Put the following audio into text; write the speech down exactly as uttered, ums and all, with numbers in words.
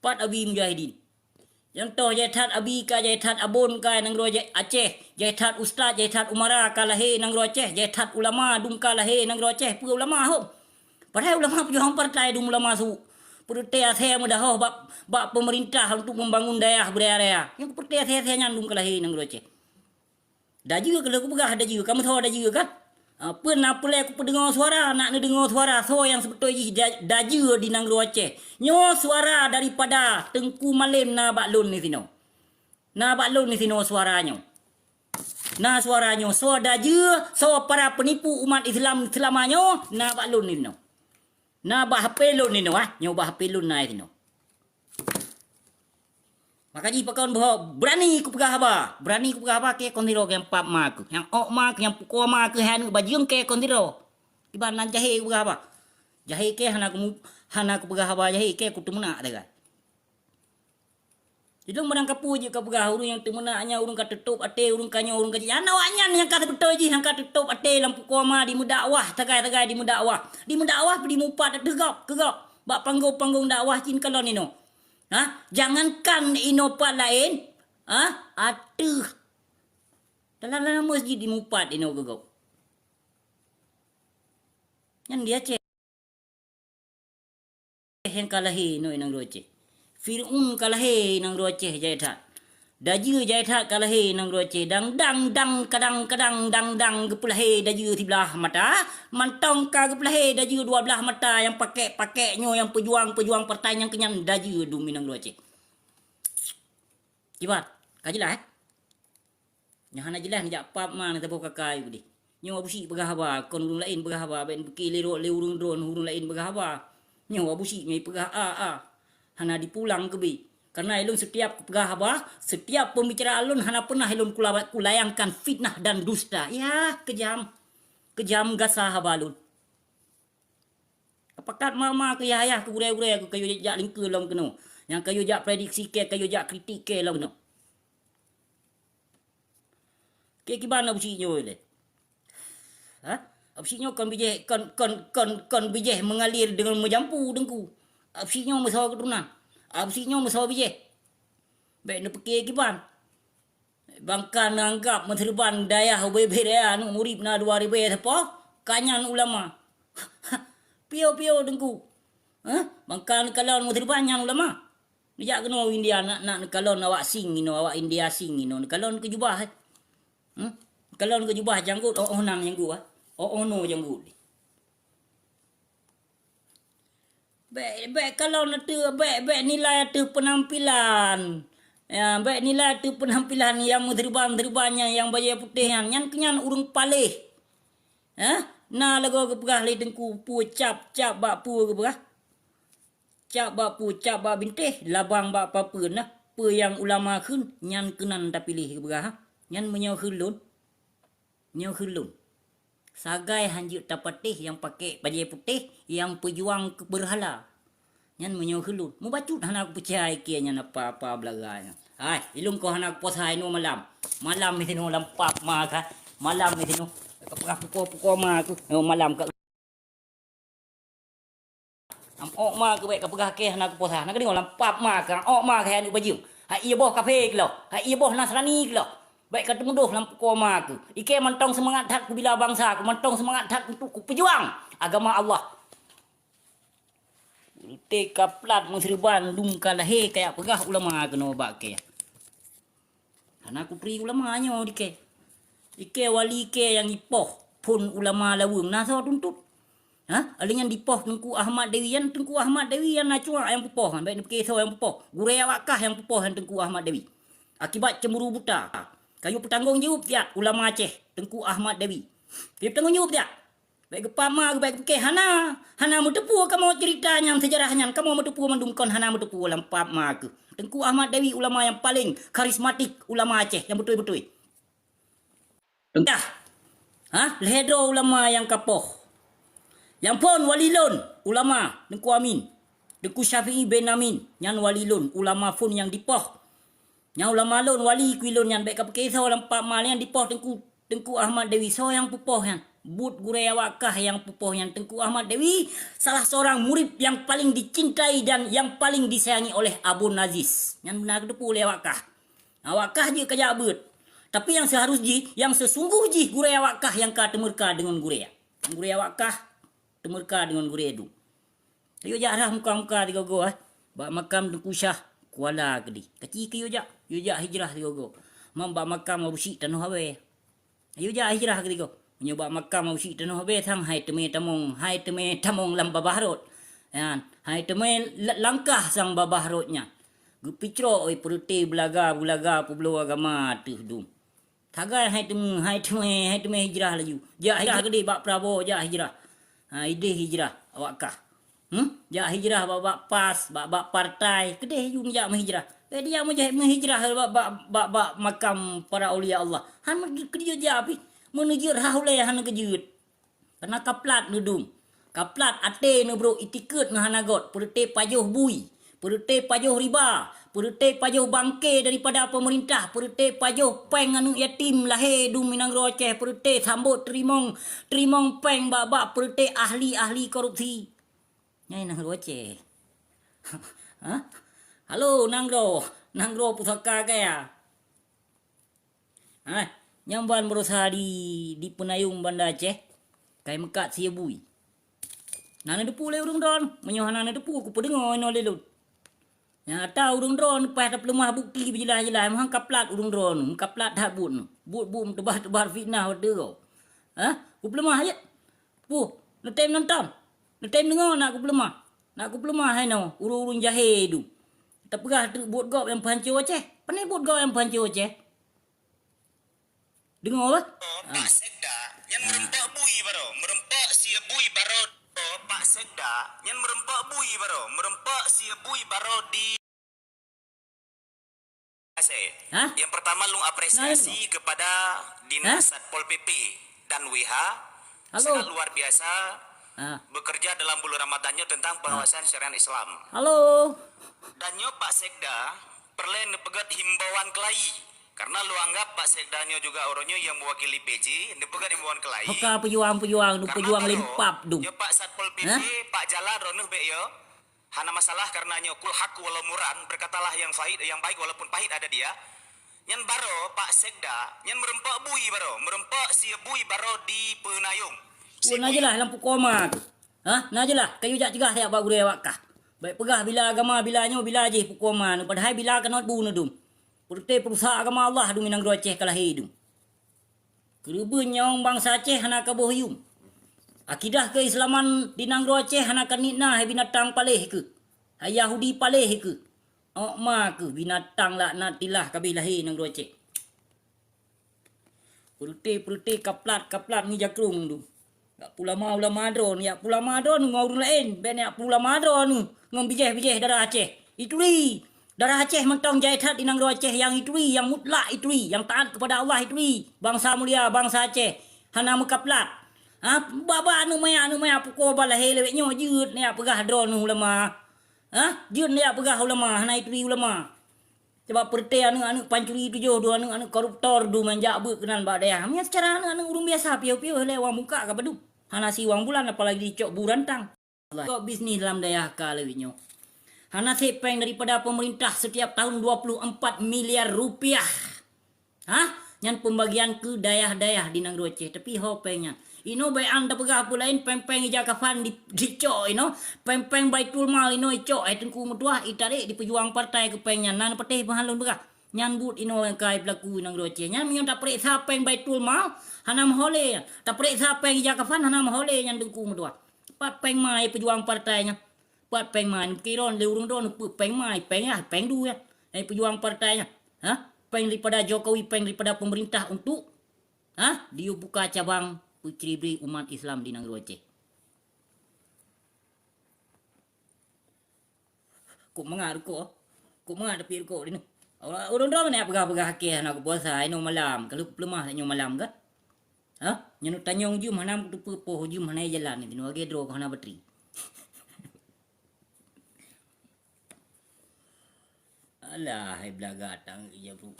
Pat Abi Mujahidin. Nyang toh jai that Abi ka, jai that Abon ka nanggroe Aceh, jai that ustaz, jai that umara ka lahé nanggroe Aceh, jai that ulama dum ka lahé nanggroe Aceh. Peue ulama hom? Padahai ulama peujuang partai dum ulama su. Peureuté asée meudahoh bak, bak peumeurintah untuk membangun dayah beuraya-raya. Nyang peureuté asée-asée nyan dum ka lahé nanggroe Aceh. Dajeu ka lheueh kupeugah dajeu, ka meusoe dajeu kan? Ah, peue na peulée kupeudeungoe suara, nak neudeungoe suara soe nyang sibeutôi jih da-, dajeu di nanggroe Aceh. Nyoe suara daripada Teungku Malem na bak lôn disinoe. Na bak lôn disinoe suara nyoe. Na suara nyoe, soe dajeu, soe para peunipu umat Islam seulama nyoe, na bak lôn disinoe. Na bak H P lôn disinoe, ah. Nyoe bak H P lôn na disinoe. Maka jih pakon boh beurani kupeugah haba, beurani kupeugah haba kée kon sidroe nyang pap ma keuh, nyang ôk ma keuh, nyang pukoe ma keuh hai aneuk bajeueng kée kon sidroe. Kiban nan jahé kupeugah haba. Jahé kée hana kumu-, hana kupeugah haba jahé kée kuteumeunak sagai. Di lôn barang kapeue jeuet kapeugah ureuëng nyang teumeunak nyan ureuëng ka teutôb até, ureuëng ka nyoe, ureuëng ka jih. Nyan awaknyan nyang ka sibeutôi jih nyang ka teutôb até lam pukoe ma dimeudakwah, sagai-sagai dimeudakwah. Dimeudakwah pih dimupat ateueh gob, keu gob. Bak panggong-panggong dakwah cit kalon inoe. Ha? Jangankan inoe pat laén, ha? Ateueh. Dalam-dalam masjid dimupat inoe keu gob. Nyan di Aceh nyang ka lahé inoe i nanggroe Aceh. Fir'aun ka lahé i nanggroe Aceh jai that. Dajeu jai that ka lahé i nanggroe Aceh. Dang, dang, dang, kadang, kadang, dang, dang geupeulahé dajeu siblah mata. Mantong ka geupeulahé dajeu dua blaih mata nyang pakek-pakek nyoe, nyang peujuang-peujuang partai nyang keunyan dajeu dum i nanggroe Aceh. Kiban, ka jeulaih, eh? Nyang hana jeulaih neujak pap ma neusaboh kaka ayue keudeh. Nyoe Abu Syik peugah haba, kon ureuëng laén peugah haba, bèk neupiké lé ro-, lé ureuëng droe ureuëng laén peugah haba. Nyoe Abu Syik nyang peugah a, a. Hana dipulang keubé. Karena ulôn setiap kupeugah haba, setiap pembicaraan lôn hana pernah ulôn kula-, kulayangkan fitnah dan dusta. Yah, keujam. Keujam gasa haba lôn. Kapakat ma-ma keu yah-yah keu gurèe-gurèe keu kayue jak lingkeue lom keunoe. Nyang kayue jak prediksi kèe, kayue jak kritik kèe lom keunoe. Kèe kiban Abu Syik nyoe lé. Ha? Abu Syik nyoe kon bijèh, kon, kon, kon, kon bijèh mengalir dengan meujampu Teungku. Abu Syik nyoe meusoe keuturonan. Abu Syik nyoe meusoe bijèh. Bèk neupiké kiban. Bangka neuanggap meuseureuban dayah ubé-bé dayah aneuk murit na dua ribèe sapo, ka nyan ulama. Piôh-piôh Teungku. Hah? Bangka neukalon meuseureuban nyan ulama. Neujak keunoe India nak, nak neukalon awak Sing inoe, awak India Sing inoe. Neukalon keu jubah, eh. Hmm? Neukalon keu jubah janggut, oh, oh nang janggut, ah. Oh, oh no janggut. Bèk, bèk kalon ateueh, bèk, bèk nilai ateueh peunampilan. Ya, bèk nilai ateueh peunampilan nyang meuseureuban-seureuban nyan, nyang bajèe putéh nyan, nyan keunyan ureueng paléh. Hah? Na lagoe geupeugah lé Teungku, peue cap, cap bak peue geupeugah? Cap bak peue, cap bak bintéh, labang bak papeuen nah. Peue nyang ulama kheun, nyan keunan tapiléh geupeugah, ha? Nyan meunyoe kheun lôn. Nyoe kheun lôn. Sagai hanjeuet tapatéh nyang pakék bajèe putéh, nyang peujuang keu beurhala. Nyan meunyoe kheun lôn. Mubacut hana kupeucaya iké nyan apa-apa beulaga nyan. Hai, ilôn ko hana kupuasa inoe malam. Malam di sinoe lam pap ma ka. Malam di sinoe. Ka peugah pukoe-pukoe ma ku. Nyoe malam ka Am ôk ma keuh bèk kapeugah kèe hana kupuasa. Na kadeungoe lam pap ma keuh, ôk ma keuh hai aneuk bajeueng. Hai ié boh kafé keulôn, hai ié boh Nasrani keulôn. Bèk kateumeudôh lam pukoe ma keuh. Iké mantong seumangat that kubila bansa, ku mantong seumangat that untuk kupeujuang agama Allah. Teuka plat meuseureuban dum ka lahé kajak peugah ulama keunoe bak kèe. Hana kupri ulama nyoe dikèe. Ikèe wali kèe nyang ipoh phon ulama laweueng na soe tuntot? Ha? Alèh nyan dipoh Teungku Ahmad Dewi nyan, Teungku Ahmad Dewi nyan na cuak nyang peupoh nyan, bèk neupiké soe nyang peupoh. Gurèe awak kah nyang peupoh nyan Teungku Ahmad Dewi. Akibat cemburu buta, kayue peutanggong jaweueb siat ulama Aceh, Teungku Ahmad Dewi. Kayue peutanggong jaweueb siat. Bèk geupama, bèk geupiké hana, hana meuteupeue kamoe ceurita nyan, seujarah nyan, kamoe meuteupeue mandum kon hana meuteupeue lam pap ma keuh. Teungku Ahmad Dewi ulama nyang paleng karismatik ulama Aceh nyang beutôi-beutôi. Dah. Ha, lhèe droe ulama nyang kapoh. Nyang phon wali lôn ulama Teungku Amin. Teungku Syafi'i bin Amin nyan wali lôn ulama phon nyang dipoh. Nyang ulama lôn wali keu lôn nyan bèk kapiké soe lam pap ma nyan dipoh Teungku, Teungku Ahmad Dewi soe nyang peupoh nyan. buet gurée awak kah nyang pupoh nyan Teungku Ahmad Dewi, salah seorang murid yang paling dicintai dan yang paling disayangi oleh Abon Aziz. Nyan beuna geuteupeue lé awak kah. Awak kah jeuet kajak beuet. Tapi nyang seuharus jih, nyang seusunggoh jih gurée awak kah nyang ka teumeurka deungon gurée. Gurée awak kah teumeurka deungon gurée dum. Ayo jak rhah muka-muka sigoe-goe, eh. Bak makam Teungku Syah Kuala keudeh. Kaci keu yo jak, yo jak hijrah sigoe-goe. Mam bak makam Abusyik Tanoh Abée. Ayo jak hijrah keu sigoe. Meunyoe bak makam Abusyik Tanoh Abée sang hai teumé tamong, hai teumé tamong lam babah rot. Nyan, hai teumé la-, langkah sang babah rot nyan. Geupicrok oi peureuté beulaga-beulaga peubloe agama teuh dum. Sagai hai teumé, hai teumé, hai teumé hijrah laju. Jak hijrah keudeh bak Prabowo, jak hijrah. Ha, ideh hijrah awak kah. Hmm? Jak hijrah bak, bak PAS, bak, bak partai. Keudeh laju jak meuhijrah. Eh, dia meuhijrah bak, bak, bak, bak makam para aulia Allah. Han meukeujeuet jak pih. Meuneuh jeuet rhah ulée han keujeuet. Kana kaplat neudum. Kaplat até neubrok, itikeut neuh hana got, peureuté pajoh bui, peureuté pajoh riba, peureuté pajoh bangke daripada pemerintah, peureuté pajoh péng aneuëk yatim lahé dum i nanggroe Aceh, peureuté sambot teurimong, teurimong péng bak-bak peureuté ahli-ahli korupsi. Nyan i nanggroe Aceh. Ha? Halo, nanggroe, nanggroe pusaka kaya. Hah, nyang ban beurusaha di, di Peunayong Banda Aceh, kai meukat sie bui. Na neuteupeue lé ureuëng droen, meunyoe hana neuteupeue, kupeudeungoe inoe lé lôn. Nyang ata ureuëng droen paih tapeuleumah bukti beujeulaih-jeulaih, meuhan kaplat ureuëng droen, kaplat that buet nyoe. Buet-buet meuteubah-teubah fitnah watée goe. Hah, kupeuleumah jeuet. Puh, neutem nonton. Neutem deungoe na kupeuleumah. Na kupeuleumah hai nyoe, ureuëng-ureuëng jahé dum. Tapeugah treuk buet gob nyang peuhanco Aceh. Pane buet gob nyang peuhanco Aceh? Deungoe bah. Pak Sekda, nyan meureumpok bui baroe, meureumpok sie bui baroe. Oh, Pak Sekda, nyan meureumpok bui baroe, meureumpok sie bui baroe di Aceh. Hah? Yang pertama, lung apresiasi kepada Dinas Satpol P P dan W H. Halo. Sangat luar biasa bekerja dalam bulan Ramadan nyoe tentang pengawasan syariat Islam. Halo. Dan nyoe Pak Sekda, peureulée neupeugét himbauan keulayi. Karena lôn anggap Pak Sekda nyoe juga uroe nyoe yang mewakili P J, neupeugét himbauan keulayi. Hoka pejuang-pejuang, nu pejuang limpap dum. Nyoe Pak Satpol P P, Pak Jalan, roh neuh bék yo. Hana masalah karena nyoe, "Qul haqq walau murran," berkatalah yang pahit, yang baik walaupun pahit ada dia. Nyan baroe Pak Sekda, nyan meureumpok bui baroe, meureumpok sie bui baroe di Peunayong. Bui na jeulaih lam pukoma tu. Hah? Na jeulaih, kayu jak cegah siat bak gurée awak kah. Baik peugah bila agama, bila nyoe, bila jih pukoma nu, padahai bila kanot bu neudum. Peureuté peurusak agama Allah dum i nanggroe Aceh ka lahé dum. Keureubeuen nyawöng bansa Aceh hana kaboh yuem. Akidah keuislaman di nanggroe Aceh hana kaniet na hai binatang paléh keuh, hai Yahudi paléh keuh. Ôk ma keuh binatang laknatillah ka abéh lahé nanggroe Aceh. Peureuté-peureuté kaplat-kaplat ngi jakrong tu. Jak peulama ulama droeneuh, jak peulama droeneuh ngon ureuëng laén, bék jak peulama droeneuh ngon bijéh-bijéh darah Aceh. Ituri! Darah Aceh mantong jai that di nanggroe Aceh nyang ituri, nyang mutlak ituri, nyang taat keupada Allah ituri. Bansa mulia, bansa Aceh, hana meukaplat. Ha, bak-bak aneuëk manyak, aneuëk manyak pukoe ban lahé lawét nyoe jeuet neujak peugah droeneuh ulama. Ha, jeuet neujak peugah ulama, hana ituri ulama. Sabab peureuté aneuëk-aneuëk pancuri tujoh dua aneuëk-aneuëk koruptor dum nyang jak beuet keunan bak dayah. Meunyoe seucara aneuëk-aneuëk ureuëng biasa piôh-piôh lé wang muka ka padub. Hana si wang bulan apalagi dicok bu rantang. Kok bisnis lam dayah ka lawét nyoe. Hana sép péng daripada pemerintah setiap tahun dua puluh empat miliar rupiah. Hah? Nyan pembagian keu dayah-dayah di nanggroe Aceh. Tapi ho péng nyan. Inoe bayan tapeugah peue laén, péng-péng ija kafan di, dicok inoe, péng-péng Baitul Mal inoe icok, eh, Teungku meutuah, itarek di peujuang partai keu péng nyan, na neupatéh peuhan lôn peugah. Nyan buet inoe nyang kai peulaku nanggroe Aceh. Nyan meunyoe tapeuriksa péng Baitul Mal, hana meuho lé nyan. Tapeuriksa péng ija kafan, hana meuho lé nyan Teungku meutuah. Pat péng ma peujuang partai nyan? Pat péng ma? Neupeukira lé ureuëng droeneuh peue péng ma, péng yah, péng du yah. Nyang peujuang partai nyan. Ha? Péng daripada Jokowi, péng daripada pemerintah untuk Ha? Diyue buka cabang peucri-bri umat Islam di nanggroe Aceh. Kok mangat rukok? Kok mangat tapi rukok di ni? Ureuëng droe neujak peugah-peugah akhé hana kupuasa, inoe malam, ka lheueh peuleumah nyoe malam kan? Ha? Nyoe tanyong jeuem hana meuteupeu poh jeuem hana jalan, inoe lagée droe ka hana batri. Alah, hai belaga tang ija bru.